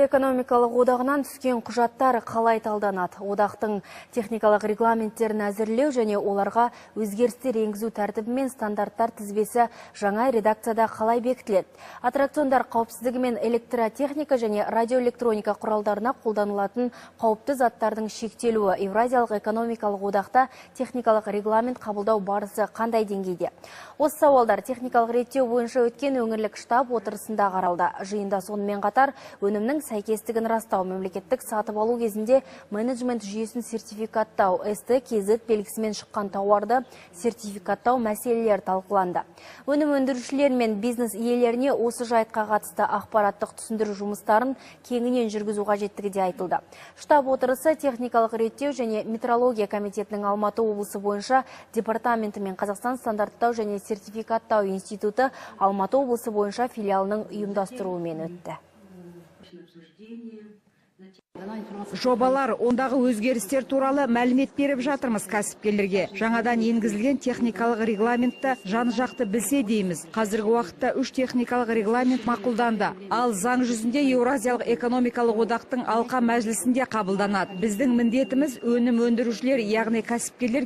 Экономикалық одағынан түскен құжаттар қалай талданады? Одақтың техникалық регламенттерін әзірлеу және оларға өзгерістер енгізу тәртібі мен стандарттар тізбесі жаңа редакцияда қалай бекітіледі? Аттракциондар қауіпсіздігі мен электротехника және радиоэлектроника құралдарына қолданылатын қауіпті заттардың шектелуі Еуразиялық экономикалық одақта техникалық регламент қабылдау барысы қандай деңгейде? Осы сауалдар техникалық реттеу бойынша өткен өңірлік штаб отырысында қаралды. Жиында сонымен қатар өнімнің сәйкестігін растау, мемлекеттік сатып алу кезінде менеджмент жүйесін сертификаттау, СТ KZ белгісімен шыққан тауарды сертификаттау мәселелері талқыланды. Өнім өндірушілер мен бизнес иелеріне осы жайтқа қатысты ақпараттық түсіндіру жұмыстарын кеңінен жүргізу қажеттігі де айтылды. Штаб отырысы техникалық реттеу және метрология комитетінің Алматы облысы бойынша департаменті мен Қазақстан стандарттау және сертификаттау институты Алматы облысы бойынша филиалының ұйымдастыруымен өтті. Жобалар, ондағы өзгерістер туралы мәлімет беріп жатырмыз кәсіпкерлерге. Жаңадан енгізілген техникалық регламентті жан-жақты білсе дейміз. Қазіргі уақытта 3 техникалық регламент мақұлданды. Ал заң жүзінде Еуразиялық экономикалық одақтың алқа мәжілісінде қабылданады. Біздің міндетіміз өнім өндірушілер, яғни кәсіпкерлер